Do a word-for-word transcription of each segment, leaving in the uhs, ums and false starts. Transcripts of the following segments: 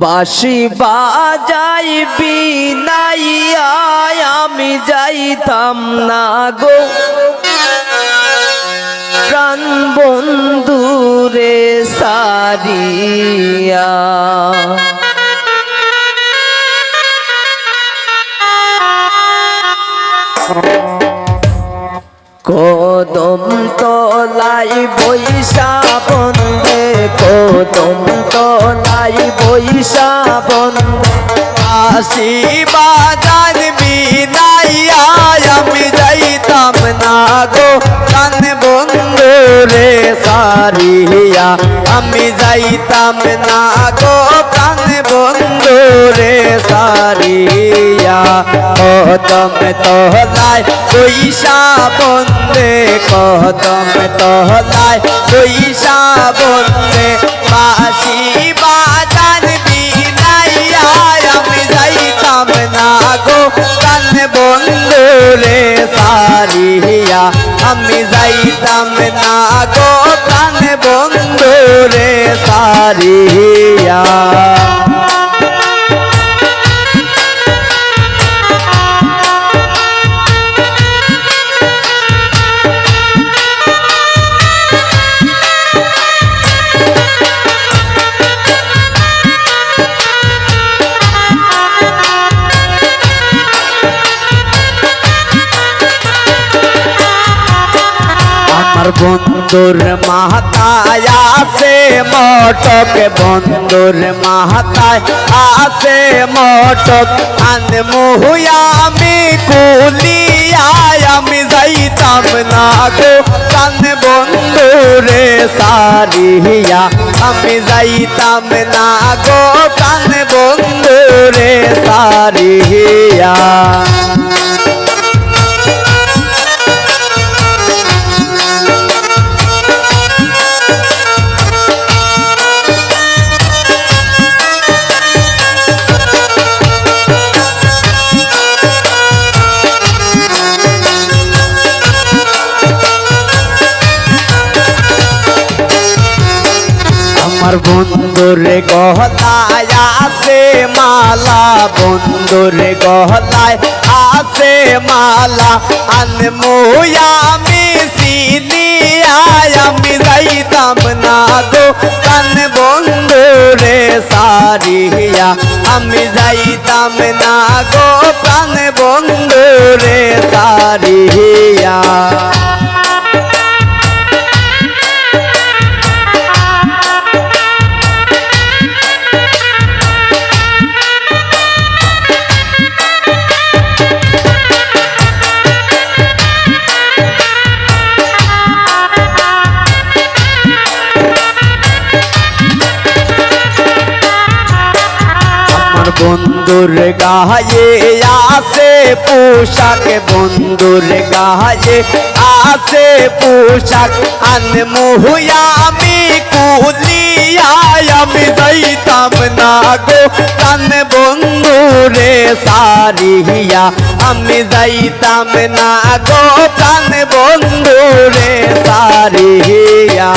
বাঁশি বাজাইবি নাইয়া আমি যাইতাম না গো, প্রাণ বন্ধুরে সারিয়া। কদম তলাই বইসা বন্দে, কদম তলাই বইসা বন্দে। বাঁশি বাজান বিনাইয়া আমি যাইতাম না গো, প্রাণ বন্ধুরে সারিয়া। আমি যাইতাম না গো, প্রাণ বন্ধুরে সারিয়া। কদম তলায় বইসা বন্দে, কদম তলায় বইসা বন্দে। বাঁশি বাজান বিনাইয়া আমি যাইতাম না গো, প্রাণ বন্ধুরে সারিয়া। আমি যাইতাম না গো, প্রাণ বন্ধুরে সারিয়া। আমার বন্ধুর মাথায় আছে মটক, বন্ধুর মাথায় আছে মটক। আনমু আমি কুলিয়া, আমি যাইতাম না গো, প্রাণ বন্ধুরে সারিয়া। আমি যাইতাম না গো, প্রাণ বন্ধুরে সারিয়া। আমার বন্ধুর গলায় আছে মালা, বন্ধুর গলায় আছে মালা। আনমু আমি চিনিয়া, আমি যাইতাম না গো, প্রাণ বন্ধুরে সারিয়া। আমি যাইতাম না গো, প্রাণ বন্ধুরে সারিয়া। আমার বন্ধুর গায়ে আছে পোশাক, বন্ধুর গায়ে আছে পোশাক। আনমু আমি কুলিয়া, আমি যাইতাম না গো, প্রাণ বন্ধুরে সারিয়া। আমি যাইতাম না গো, প্রাণ বন্ধুরে সারিয়া।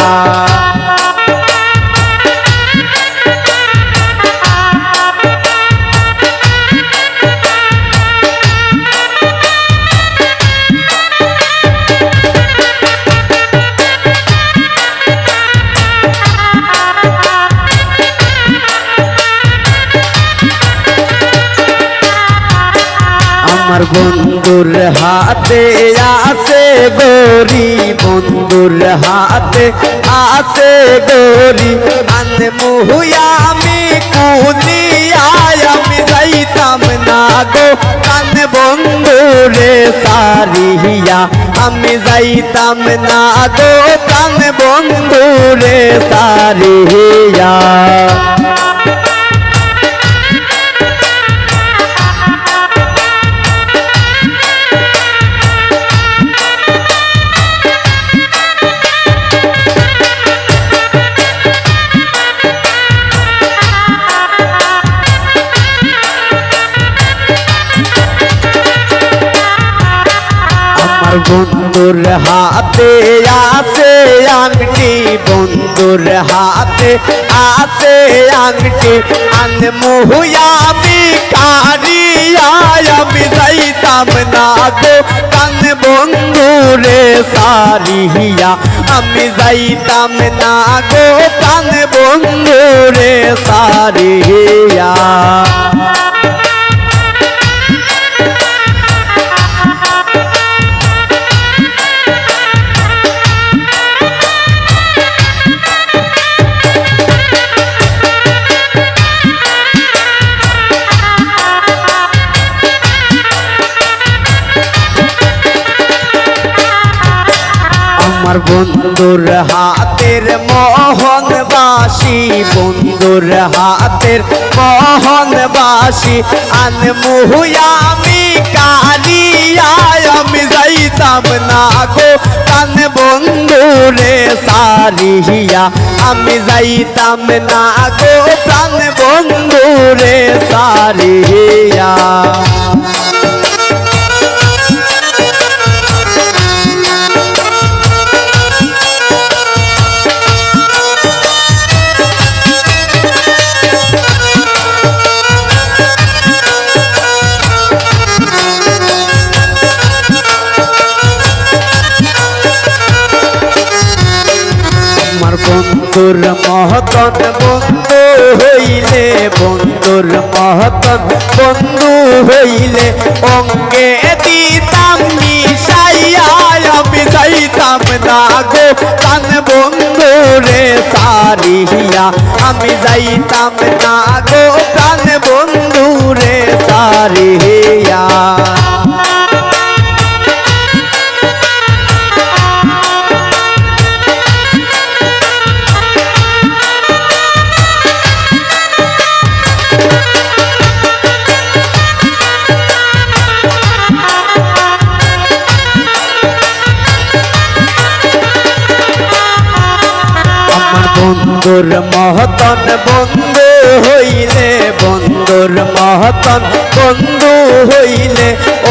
আমার বন্ধুর হাতে আছে ঘড়ি, বন্ধুর হাতে আছে ঘড়ি। আনমু আমি কুলিয়া, আমি যাইতাম না গো, প্রাণ বন্ধুরে সারিয়া। আমি যাইতাম না গো, প্রাণ বন্ধুরে সারিয়া। বন্ধুর হাতে আছে আংটি, বন্ধুর হাতে আছে আংটি, আনমু আমি কাড়িয়া। আমি যাইতাম না গো প্রাণ বন্ধুরে সারিয়া, আমি যাইতাম না গো প্রাণ বন্ধুরে সারিয়া। আমার বন্ধুর হাতের মোহন বাঁশি, বন্ধুর হাতের মোহন বাঁশি, আনমু আমি কাড়িয়া। আমি যাইতাম না গো প্রাণ বন্ধুরে সারিয়া, আমি যাইতাম না গো প্রাণ বন্ধুরে সারিয়া। আমার বন্ধুর মহতন বন্ধু হইলে, বন্ধুর মহতন বন্ধু হইলে, অঙ্গে দিতাম মিশাইয়া। আমি যাইতাম না গো প্রাণ বন্ধুরে সারিয়া, আমি যাইতাম না গো প্রাণ বন্ধুরে সারিয়া। আমার বন্ধুর মহতন বন্ধু হইলে, বন্ধুর মহতন বন্ধু হইলে,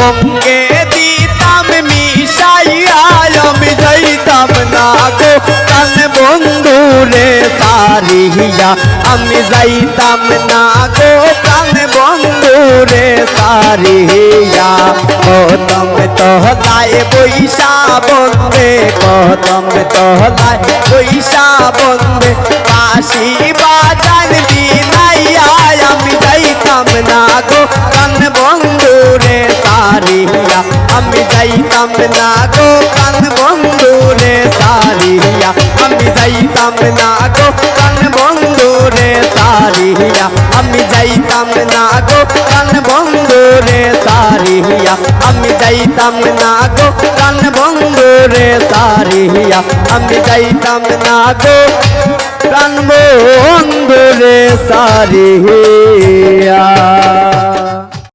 অঙ্গে দিতাম মিশাইয়া। আমি যাইতাম না গো প্রাণ বন্ধুরে সারিয়া, আমি যাইতাম না গো প্রাণ বন্ধুরে সারিয়া। কদম তলায় বইসা বন্ধে, কদম তলায় বইসা বন্ধে, বাঁশি বাজান বিনাইয়া। আমি যাইতাম না গো প্রাণ বন্ধুরে সারিয়া, আমি যাইতাম না গো প্রাণ বন্ধুরে সারিয়া, আমি যাইতাম না গো প্রাণ বন্ধুরে সারিয়া, আমি যাইতাম না গো প্রাণ বন্ধুরে সারিয়া, আমি যাইতাম না গো প্রাণ বন্ধুরে সারিয়া, আমি যাইতাম না গো প্রাণ বন্ধুরে সারিয়া।